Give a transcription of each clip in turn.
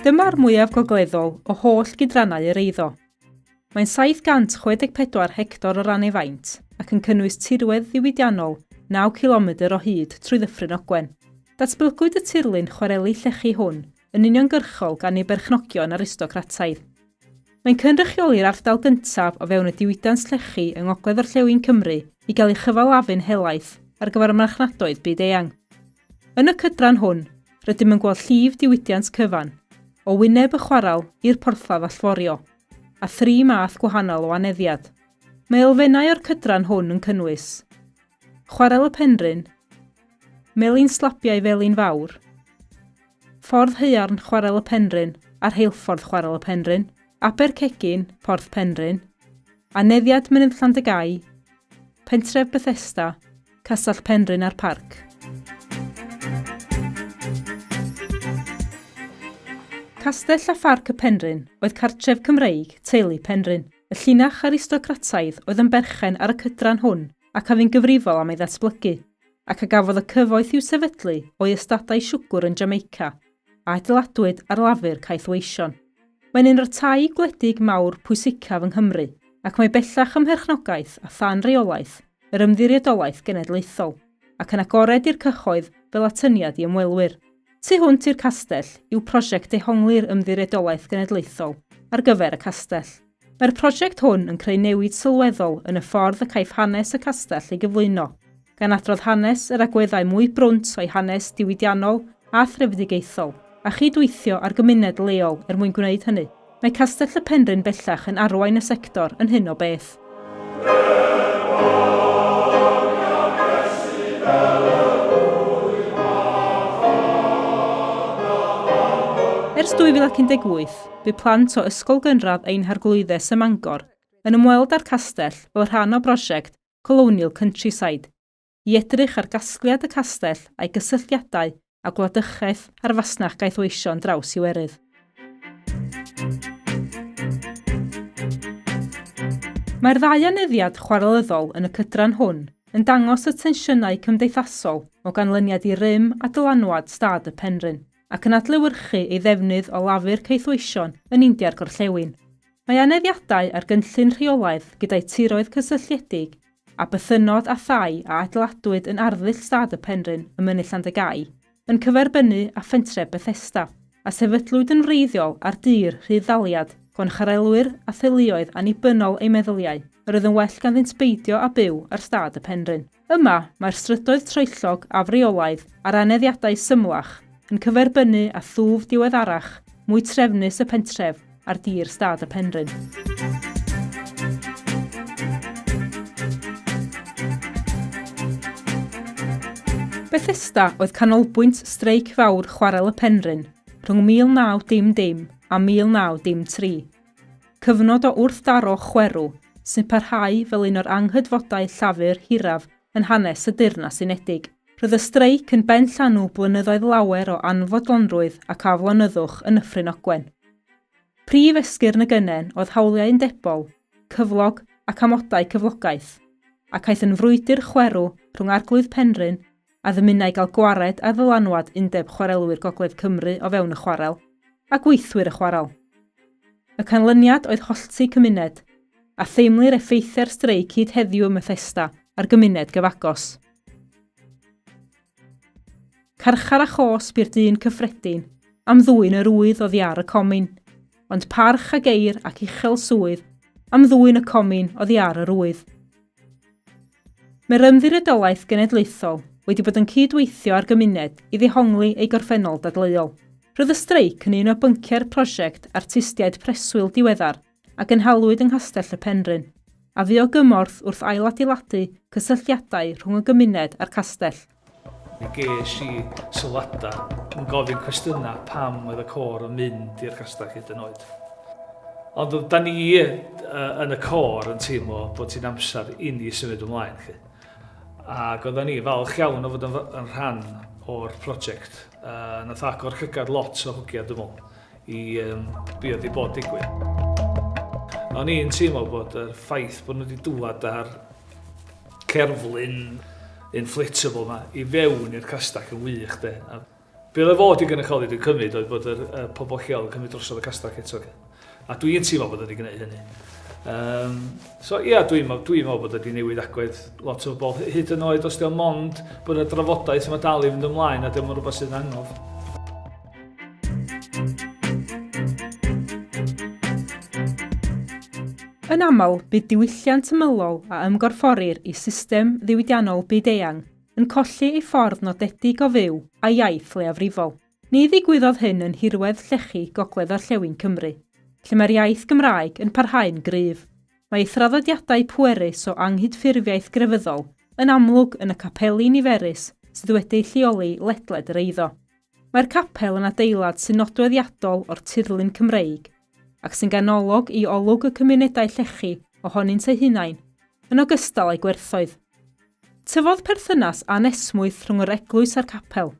Dyma'r mwyaf gogleddol o holl gydrannau yr eiddo. Mae'n 764 hector o ran ei faint ac yn cynnwys tirwedd ddiwydiannol 9 cilomedr o hyd trwy Ddyffryn Ogwen. Datblygwyd y tirlun chwareli llechi hwn yn uniongyrchol gan ei berchnogion aristocrataidd. Mae'n cynrychioli'r ardal gyntaf o fewn y diwydiant llechi yng ngogledd-orllewin Cymru i gael ei chyfalafu'n helaeth ar gyfer y marchnadoedd byd-eang. Yn y cydran hwn, rydym yn gweld llif diwydiant cyfan, o wyneb y chwarel i'r porthladd allforio, a thri math gwahanol o aneddiad. Mae elfennau o'r cydran hwn yn cynnwys, Chwarel y Penrhyn, Melin Slabiau Felin Fawr, Ffordd Haearn Chwarel y Penrhyn a Rheilffordd Chwarel y Penrhyn, Abercegin, Porth Penrhyn, Aneddiad Mynydd Llandygai, Pentref Bethesda, Castell Penrhyn a'r Parc. Castell a Pharc y Penrhyn oedd cartref Cymreig teulu Penrhyn. Y llinach aristocrataidd oedd yn berchen ar y cydran hwn ac a fu'n gyfrifol am ei ddatblygu, ac a gafodd y cyfoeth i'w sefydlu o'i ystadau siwgwr yn Jamaica, a adeiladwyd ar lafur caethweision. Mae'n un o'r tai gwledig mawr pwysicaf yng Nghymru, ac mae bellach ym mherchnogaeth a than reolaeth yr Ymddiriedolaeth Genedlaethol, ac yn agored i'r cyhoedd fel atyniad i ymwelwyr. Tu hwnt i'r castell yw prosiect dehongli'r Ymddiriedolaeth Genedlaethol ar gyfer y castell. Mae'r prosiect hwn yn creu newid sylweddol yn y ffordd y caiff hanes y castell ei gyflwyno, gan adrodd hanes yr agweddau mwy brwnt o'i hanes diwydiannol a threfedigaethol, a chyd-weithio â'r gymuned leol er mwyn gwneud hynny. Mae Castell y Penrhyn bellach yn arwain y sector yn hyn o beth. Ers 2018, Bu plant o Ysgol Gynradd Ein Harglwyddes ym Mangor yn ymweld â'r castell fel rhan o brosiect Colonial Countryside i edrych ar gasgliad y castell a'i gysylltiadau â gwladychaeth a'r fasnach gaethweision draws Iwerydd. Mae'r ddau aneddiad chwarelyddol yn y cydran hwn yn dangos y tensiynau cymdeithasol o ganlyniad i rym a dylanwad stad y Penrhyn. ac yn adlewyrchu ei ddefnydd o lafur caethweision yn India'r Gorllewin. Mae aneddiadau ar gynllun rheolaidd gyda'u tiroedd cysylltiedig a bythynnod a thai a adeiladwyd yn arddull Stad y Penrhyn ym Mynydd Llandygai yn cyferbynnu â phentref Bethesda, a sefydlwyd yn wreiddiol ar dir rhydd-ddaliad gan chwarelwyr a theuluoedd annibynnol eu meddyliau, yr oedd yn well ganddynt beidio â byw ar Stad y Penrhyn. Yma, mae'r strydoedd troellog afreolaidd a'r aneddiadau symlach yn cyferbynnu â thwf diweddarach, mwy trefnus y pentref ar dir stad y Penrhyn. Bethesda oedd canolbwynt streic fawr Chwarel y Penrhyn rhwng 1900 a 1903. Cyfnod o wrthdaro chwerw sy'n parhau fel un o'r anghydfodau llafur hiraf yn hanes y Deyrnas Unedig. Roedd y streic yn benllanw blynyddoedd lawer o anfodlonrwydd ac aflonyddwch yn Nyffryn Ogwen. Prif esgyrn y gynnen oedd hawliau undebol, cyflog ac amodau cyflogaeth, ac aeth yn frwydr chwerw rhwng Arglwydd Penrhyn a ddymunai gael gwared ar ddylanwad Undeb Chwarelwyr Gogledd Cymru o fewn y chwarel, a gweithwyr y chwarel. Y canlyniad oedd hollti cymuned, a theimlir effeithiau'r streic hyd heddiw ym Methesda a'r gymuned gyfagos. Carchar a chosb i'r dyn cyffredin am ddwyn yr ŵydd oddi ar y comin, ond parch a geir ac uchel swydd am ddwyn y comin oddi ar yr ŵydd. Mae'r Ymddiriedolaeth Genedlaethol wedi bod yn cyd-weithio â'r gymuned i ddehongli ei gorffennol dadleuol. Roedd y streic yn un o bynciau'r prosiect artistiaid preswyl diweddar a gynhaliwyd yng Nghastell y Penrhyn, a fu o gymorth wrth ailadeiladu cysylltiadau rhwng y gymuned a'r castell. Mi ges i sylwadau yn gofyn cwestiynau pam oedd y côr yn mynd i'r castell hyd yn oed. Ond da ni yn y côr yn teimlo bod hi'n amser inni symud ymlaen. Chi. Ac oedden ni falch iawn o fod yn, yn rhan o'r prosiect. Uh, nath agor llygad lot o hogia, dwi'n meddwl, i um, be oedd i bod digwydd. O'n i'n teimlo bod y ffaith bod nhw wedi dŵad ar cerflun inflatable 'ma i fewn i'r castell yn wych de. A Be oedd e fod i gynrychioli dwi'n cymryd oedd bod yr y pobl lleol yn cymryd drosodd y castell eto. A dwi'n teimlo bod wedi gwneud hynny. Um, so ia, yeah, dwi'n dwi meddwl bod wedi newid agwedd lot o bobl, hyd yn oed os di'n mond bod y drafodaeth yma dal i fynd ymlaen a dim ond rhywbeth sydd yn angof. Yn aml, bydd diwylliant ymylol a ymgorfforir i system ddiwydiannol byd-eang yn colli ei ffordd nodedig o fyw a iaith leiafrifol. Ni ddigwyddodd hyn yn nhirwedd llechi gogledd-orllewin Cymru, lle mae'r iaith Gymraeg yn parhau'n gryf. Mae ei thraddodiadau pwerus o anghydffurfiaeth grefyddol yn amlwg yn y capeli niferus sydd wedi eu lleoli ledled yr eiddo. Mae'r capel yn adeilad sy'n nodweddiadol o'r tirlun Cymreig ac sy'n ganolog i olwg y cymunedau llechi ohonynt eu hunain, yn ogystal â'u gwerthoedd. Tyfodd perthynas anesmwyth rhwng yr eglwys a'r capel.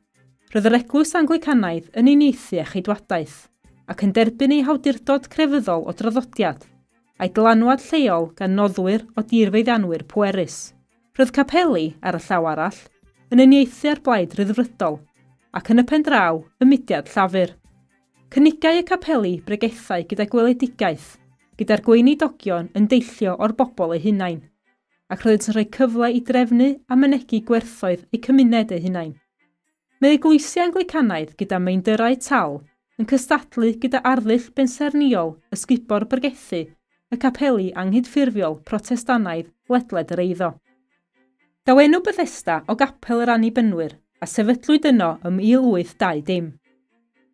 Roedd yr Eglwys Anglicanaidd yn uniaethu â cheidwadaeth, ac yn derbyn ei hawdurdod crefyddol o draddodiad, a'i dylanwad lleol gan noddwyr o dirfeiddianwyr pwerus. Roedd capeli, ar y llaw arall, yn uniaethu â'r Blaid Ryddfrydol, ac yn y pendraw, y mudiad Llafur. Cynigai y capeli bregethau gyda gweledigaeth, gyda'r gweinidogion yn deillio o'r bobl eu hunain. ac roeddynt yn rhoi cyfle i drefnu a mynegi gwerthoedd eu cymuned eu hunain. Mae eglwysi Anglicanaidd gyda meindyrau tal yn cystadlu gyda arddull bensaernïol ysgubor bregethu y capeli anghydffurfiol Protestannaidd ledled yr eiddo. Daw enw Bethesda o gapel yr Annibynwyr a sefydlwyd yno ym 1820.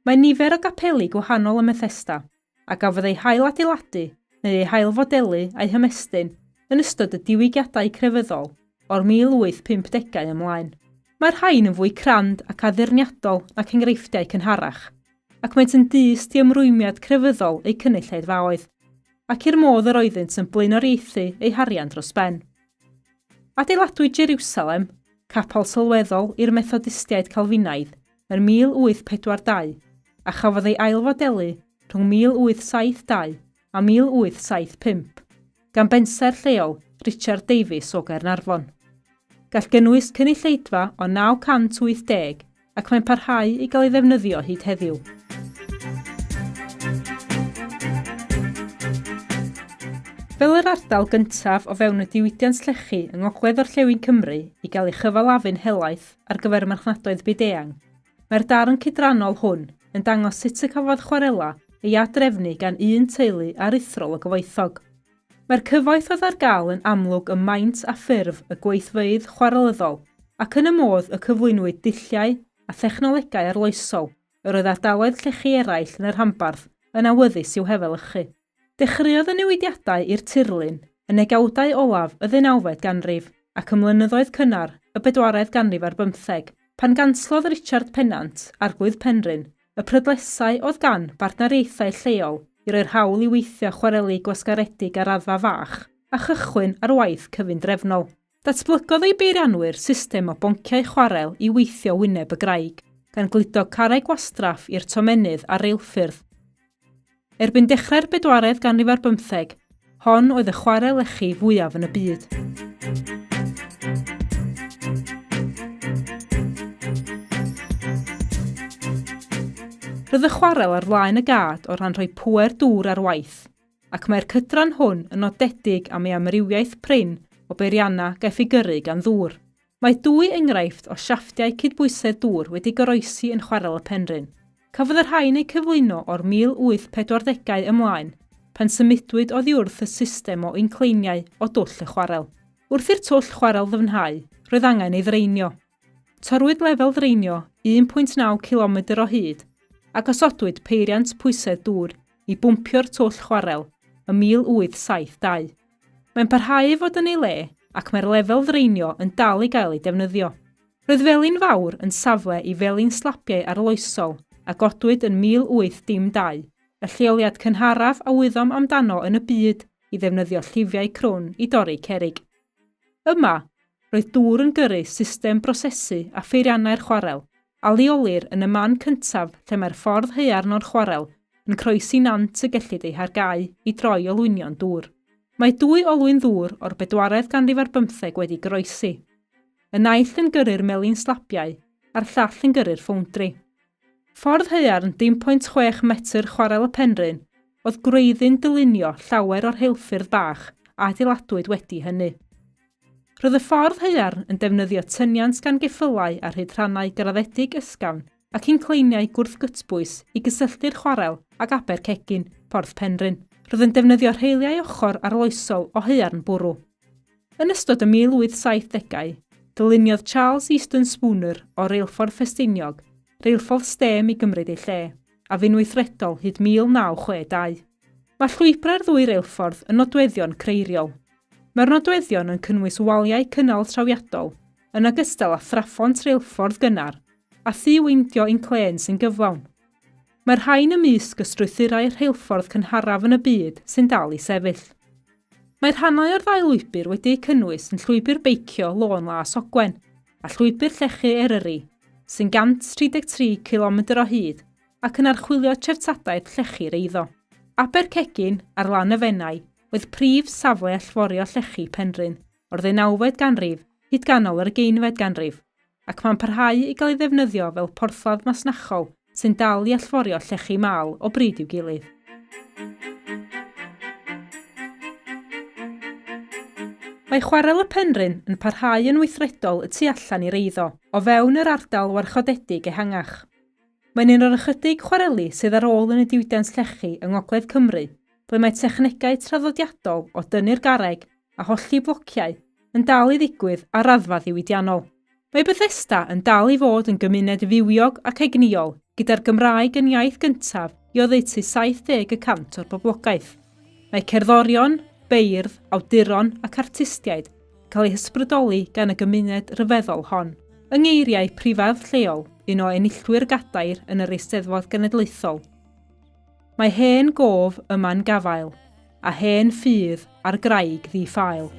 Mae nifer o gapeli gwahanol ym Methesda, a gafodd eu hailadeiladu neu eu hailfodelu a'u hymestyn yn ystod y diwygiadau crefyddol o'r 1850au ymlaen. Mae'r rhain yn fwy crand ac addurniadol nac enghreifftiau cynharach, ac maent yn dyst i ymrwymiad crefyddol eu cynulleidfaoedd, ac i'r modd yr oeddynt yn blaenoriaethu eu harian dros ben. Adeiladwyd Jeriwsalem, capel sylweddol i'r Methodistiaid Calfinaidd, yn 1842 a chafodd ei ailfodelu rhwng 1872 a 1875 gan bensaer lleol Richard Davies o Gaernarfon. Gall gynnwys cynulleidfa o 980 ac mae'n parhau i gael ei ddefnyddio hyd heddiw. Fel yr ardal gyntaf o fewn y diwydiant llechi yng ngogledd-orllewin Cymru i gael ei chyfalafu'n helaeth ar gyfer y marchnadoedd byd-eang, mae'r darn cydrannol hwn yn dangos sut y cafodd chwarela ei ad-drefnu gan un teulu aruthrol o gyfoethog. Mae'r cyfoeth oedd ar gael yn amlwg ym maint a ffurf y gweithfeydd chwarelyddol ac yn y modd y cyflwynwyd dulliau a thechnolegau arloesol yr oedd ardaloedd llechi eraill yn y rhanbarth yn awyddus i'w hefelychu. Dechreuodd y newidiadau i'r tirlun yn negawdau olaf y ddeunawfed ganrif ac ym mlynyddoedd cynnar y bedwaredd ganrif ar bymtheg, pan ganslodd Richard Pennant, Arglwydd Penrhyn, y prydlesau oedd gan bartneriaethau lleol i roi'r hawl i weithio chwareli gwasgaredig ar raddfa fach a chychwyn ar waith cyfundrefnol. Datblygodd ei beirianwyr system o bonciau chwarel i weithio wyneb y graig, gan gludo carreg gwastraff i'r tomennydd a'r reilffyrdd. Erbyn dechrau'r bedwaredd ganrif ar bymtheg, hon oedd y chwarel lechi fwyaf yn y byd. Roedd y chwarel ar flaen y gad o ran rhoi pŵer dŵr ar waith, ac mae'r cydran hwn yn nodedig am ei amrywiaeth prin o beiriannau gaiff eu gyrru gan ddŵr. Mae dwy enghraifft o siafftiau cydbwysedd dŵr wedi goroesi yn Chwarel y Penrhyn. Cafodd y rhain eu cyflwyno o'r 1840au ymlaen, pan symudwyd oddi wrth y system o incleiniau o dwll y chwarel. Wrth i'r twll chwarel ddyfnhau, roedd angen ei ddraenio. Torrwyd lefel ddraenio 1.9 cilomedr o hyd a gosodwyd peiriant pwysedd dŵr i bwmpio'r twll chwarel ym 1872. Mae'n parhau i fod yn ei le ac mae'r lefel ddraenio yn dal i gael ei defnyddio. Roedd Felin Fawr yn safle i felin slabiau arloesol a godwyd yn 1802, y lleoliad cynharaf a wyddom amdano yn y byd i ddefnyddio llifiau crwn i dorri cerrig. Yma, roedd dŵr yn gyrru system brosesu a pheiriannau'r chwarel, a leolir yn y man cyntaf lle mae'r ffordd haearn o'r chwarel yn croesi nant y gellid ei hargau i droi olwynion dŵr. Mae dwy olwyn ddŵr o'r bedwaredd ganrif ar bymtheg wedi goroesi. Y naill yn gyrru'r melin slabiau a'r llall yn gyrru'r ffowndri. Ffordd haearn dim pwynt chwech metr Chwarel y Penrhyn oedd gwreiddyn dylunio llawer o'r rheilffyrdd bach a adeiladwyd wedi hynny. Roedd y ffordd haearn yn defnyddio tyniant gan geffylau ar hyd rhannau graddedig ysgafn ac incleiniau gwrthgytbwys i gysylltu'r chwarel ag Abercegin, Porth Penrhyn. Roedd yn defnyddio rheiliau ochr arloesol o haearn bwrw. Yn ystod y 1870au, dyluniodd Charles Easton Spooner o Reilffordd Ffestiniog reilffordd stêm i gymryd ei lle, a fu'n weithredol hyd 1962. Mae llwybrau'r ddwy reilffordd yn nodweddion creiriol. Mae'r nodweddion yn cynnwys waliau cynnal trawiadol, yn ogystal â thraphont reilffordd gynnar a thŷ weindio inclên sy'n gyflawn. Mae'r rhain ymysg y strwythurau rheilffordd cynharaf yn y byd sy'n dal i sefyll. Mae rhannau o'r ddau lwybr wedi eu cynnwys yn Llwybr Beicio Lôn Las Ogwen a Llwybr Llechi Eryri, sy'n 133 cilomedr o hyd ac yn archwilio treftadaeth llechi'r eiddo. Abercegin, ar lan y Fenai, oedd prif safle allforio llechi Penrhyn o'r ddeunawfed ganrif hyd ganol yr ugeinfed ganrif, ac mae'n parhau i gael ei ddefnyddio fel porthladd masnachol sy'n dal i allforio llechi mâl o bryd i'w gilydd. Mae Chwarel y Penrhyn yn parhau yn weithredol y tu allan i'r eiddo, o fewn yr ardal warchodedig ehangach. Mae'n un o'r ychydig chwareli sydd ar ôl yn y diwydiant llechi yng ngogledd Cymru ble mae technegau traddodiadol o dynnu'r garreg a hollti blociau yn dal i ddigwydd ar raddfa ddiwydiannol. Mae Bethesda yn dal i fod yn gymuned fywiog ac egnïol gyda'r Gymraeg yn iaith gyntaf i oddeutu 70 y cant o'r boblogaeth. Mae cerddorion, beirdd, awduron ac artistiaid yn cael eu hysbrydoli gan y gymuned ryfeddol hon. Yng ngeiriau prifardd lleol, un o enillwyr gadair yn yr Eisteddfod Genedlaethol, Mae hen gof yma'n gafael, a hen ffydd ar graig ddi-ffael.